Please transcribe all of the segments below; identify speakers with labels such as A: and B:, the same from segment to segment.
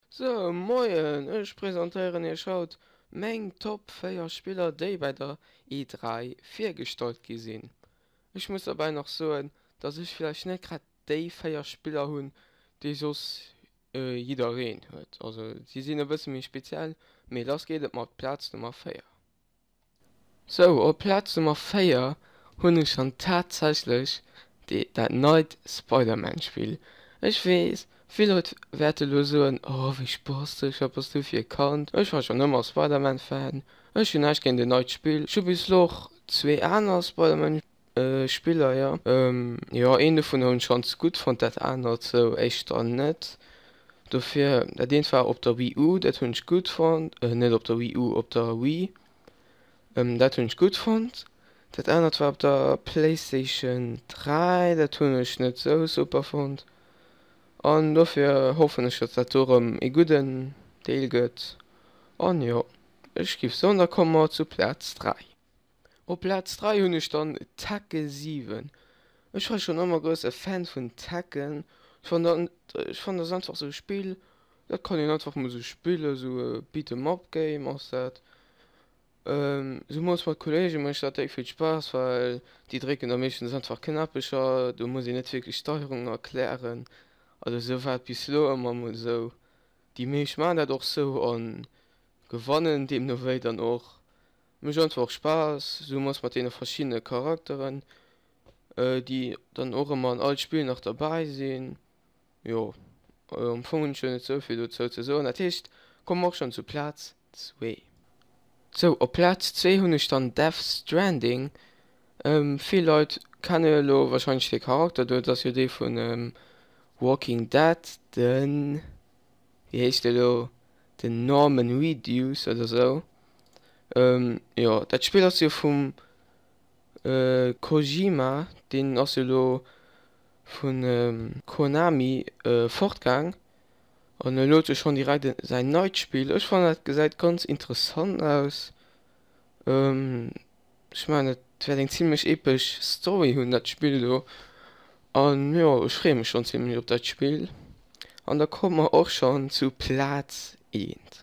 A: Sou, moien, ech presentéieren iech haut meng Top 4 Spiller déi bei der E3 virgestallt gi sinn. Ech muss derbäi nach soen, dass ech villäicht net grad déi 4 Spiller hunn déi soss jiddereen huet, also si sinn e bësse méi speziell, mee lass geet et mat Plaz Nummer 4. Sou, op Plaz Nummer 4 hunn ech dann tatsächlech dat neit Spider-Man Spill. Ech weess, vill Leit wäerte lo soen, oh wéi spastesch, wat bass du fir e Kand. Ech war schonn ëmmer Spider-Man Fan, ech hunn näischt géint en neit Spill. Ech hu bis lo och zwee aner Spider-Man Spiller, jo. Jo, een dovun hunn ech ganz gutt fonnt, dat anert sou éischter net. Dofir, dat eent war op der Wii U, dat hunn ech gutt fonnt, net op der Wii U, op der Wii, dat hunn ech gutt fonnt. Dat anert war op der Playstation 3, dat hunn ech net sou super fonnt. An dofir hoffen ech, datt dat do erëm ee gudden Deel gëtt. An jo, ech giff soen, da komme mer zu Plaz 3. Op Plaz 3 hunn ech dann Tekken 7. Ech war schonn ëmmer grousse Fan vun Tekken. Ech fannen ech fannen dat ass einfach sou e Spill, dat kann een einfach mol sou spillen, sou e Beat 'em up Game ass dat. Zemools mat Kolleege mécht dat déck vill Spaass, well déi drécken da meeschtens einfach Knäppecher, do muss een net wierklech d'Steierung erklären. Also sou war et bis elo ëmmer mol sou. Déi meescht maachen dat och sou an gewannen deemno wéi dann och. Mécht einfach och Spaass, sou mat deene verschiddene Charakteren, déi dann och ëmmer an all Spill nach derbäi sinn. Jo, am Fong hunn ech jo net sou vill dozou ze soen, dat heescht, komme mer och schonn zu Plaz zwee. Sou, op Plaz zwee hunn ech dann Death Stranding. Vill Leit kenne elo warscheinlech dee Charakter do, dat ass jo dee vun Walking Dead, den. wéi heescht e lo, den Norman Reedus oder sou. Jo, dat Spill ass jo vum Kojima, deen ass jo lo vu Konami fortgaang an elo huet e schonn direkt säin neit Spill. Ech fannen dat gesäit ganz interessant aus. Ech mengen et wäert eng zimlech epesch Story hunn dat Spill do an jo ech freeë mech schonn zimlech op dat Spill an da komme mer och schonn zu Plaz eent.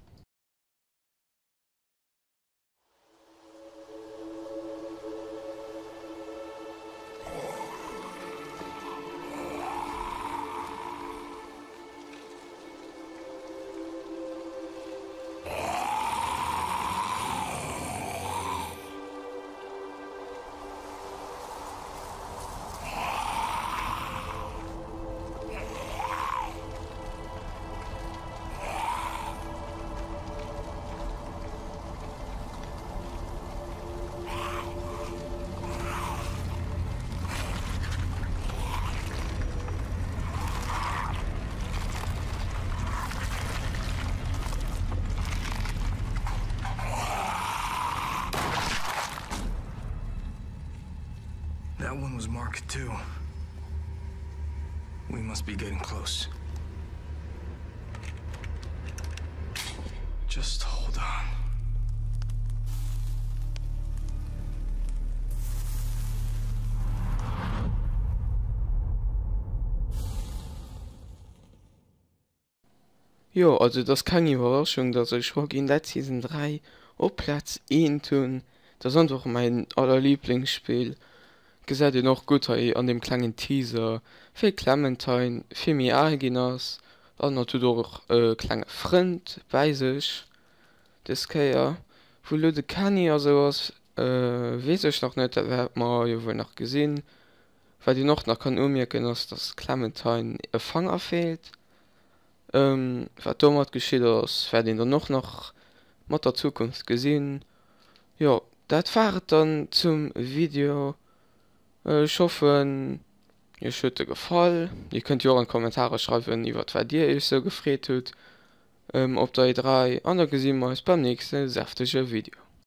B: That one was marked too. We must be getting close. Just hold on.
A: Jo, also et ass keng Iwwerraschung, dass ech Walking Dead Season 3 op Plaz eent hunn. Dat ass einfach mäin allerliblingsspill. Gesäit een och gutt hei an deem klengen Teaser, wéi d'Clementine vill méi al ginn ass an hatt huet och e klenge Frënd bäi sech des Kéier. Wou elo de Kenny a sou ass, weess ech nach net, dat wäerte mer jo wuel nach gesinn. Wat een och nach kann umierken ass, dass d'Clementine e Fanger feelt. Wat domat geschitt ass, wäert een dann och nach mat der Zukunft gesinn. Jo, dat war et dann zum Video. Ech hoffen iech huet e gefall. Dir kënnt jo och an d'Kommentarer schreiwen iwwert wat dir iech sou gefreet hutt op der E3 an da gesi mer eis beim nächste säftege Video.